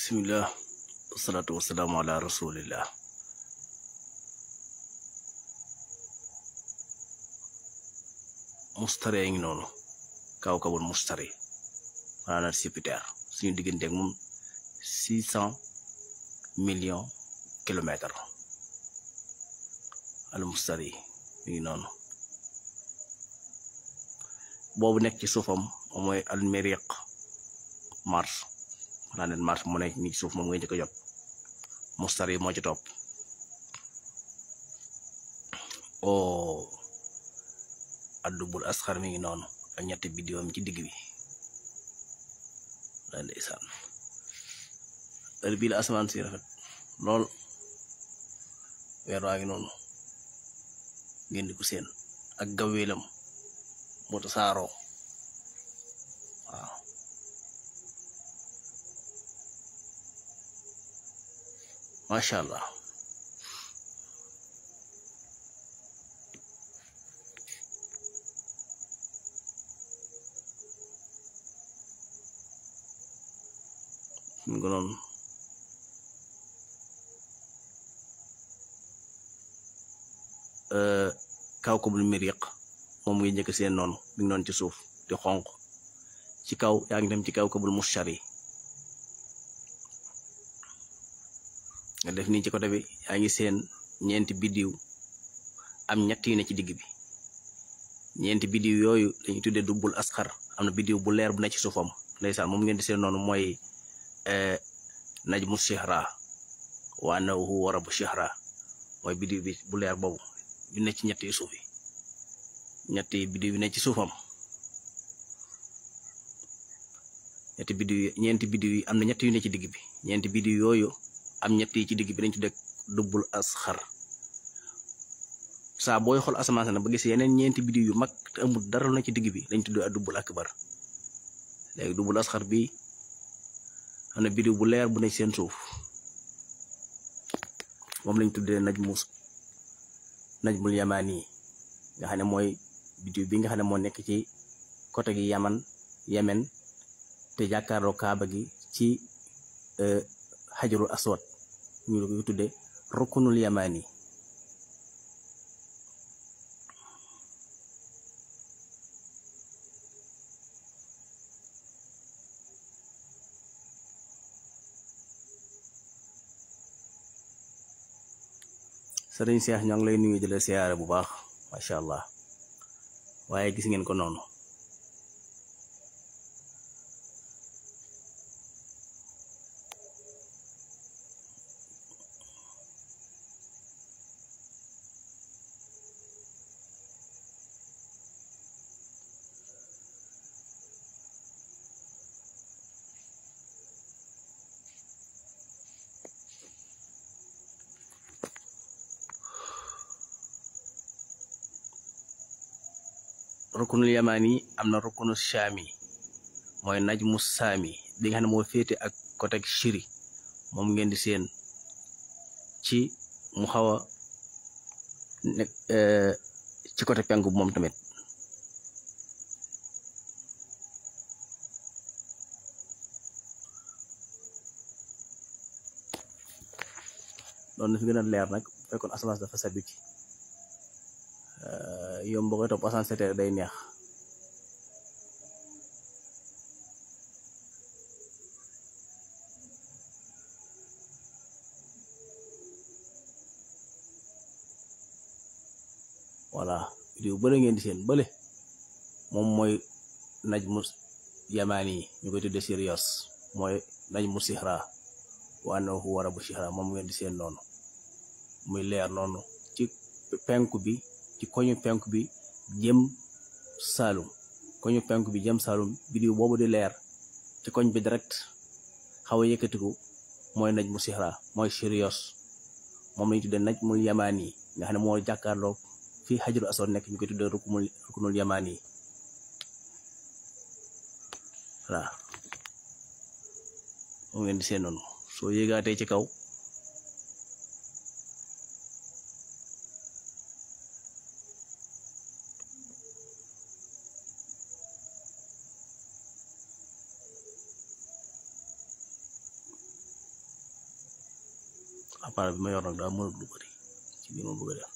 Bismillah, wassalatu wassalamu ala rasulillah. Mustari ngi noonu kaw kabul mustari maanaam Jupiter suñu digganteeg moom 600 millions kilomètres al mustari mi ngi noonu. boobu nekk ci suufam moom mooy al miriq Mars planète Mars mu nekk ni ci suuf moom nga njëkk a jot. mustari moo ci topp. addubul asxar mi ngi noonu ak ñetti biddiwam ci digg bi la ndeysaan. heure bii la asamaan si rafet lool, weer waa ngi noonu ngeen di ko seen ak gaweelam moo tasaaroo. waaw masha Allah. mi ngi noonu kaw ko bul miriq moom ngi njëkk seen noonu mi ngi noonu ci suuf di xonq ci kaw yaa ngi dem ci kaw ko bul mushari nga def nii ci côté bi yaa ngi seen ñeenti biddiw am ñett yu ne ci digg bi. ñeenti biddiw yooyu dañuy tuddee dubbul asxar. am na biddiw bu leer bu ne ci suufam ndeysaan moom ngeen di seen noonu mooy najmu shihra wa annahu warabu shihra mooy biddiw bi bu leer boobu bi ne ci ñetti suuf yi ñetti biddiw bi ne ci suufam. ñeenti biddiw yi am na ñett yu ne ci digg bi. ñeenti biddiw yooyu am ñett yi ci digg bi dañ tuddee dubbul asxar. saa booy xool asamaan na ba gis yeneen ñeenti biddiw yu mag te amul dara na ci digg bi dañ tuddee dubbul akbar. léegi dubbul asxar bi am na biddiw bu leer bu ne seen suuf moom lañ tuddee najmul yamani nga xam ne mooy biddiw bi nga xam ne moo nekk ci côté gi Yemen te jàkkaarloo kaaba gi ci xajarul aswad ñu ko tuddee rukunul yamani. sëriñ Seex ñoo ngi lay nuyu di la siyaare bu baax macha allah waaye gis ngeen ko noonu. rukunul yamani am na rukunu shami mooy najmu saami bi nga xam ne moo féete ak côté Chiri moom ngeen di seen ci mu xaw a nekk ci côté penku moom tamit. loolu na fi gën a leer nag fekkoon asamaan dafa set ci yom boo koy topp asan seteer day neex. voilà vidéo bële ngeen di seen bële moom mooy najmu yamani ñu koy tudde Sirius mooy najmu sihra wa annahu warabu shihra moom ngeen di seen noonu muy leer noonu ci penku bi ci koñu penku bi jëm Saalum koñu penku bi jëm Saalum biddiw boobu di leer ci koñ bi direct xaw a yëkkatiku mooy najmu sihra mooy Sirius moom lañu tuddee najmul yamani nga xam ne moo jàkkaarloo fii xajarul aswad nekk ñu koy tuddee rukunul yamani. voilà moom ngeen di seen noonu soo yéegaatee ci kaw appareil bi ma yor nag daa mënut lu bari ci li ma bëgg a def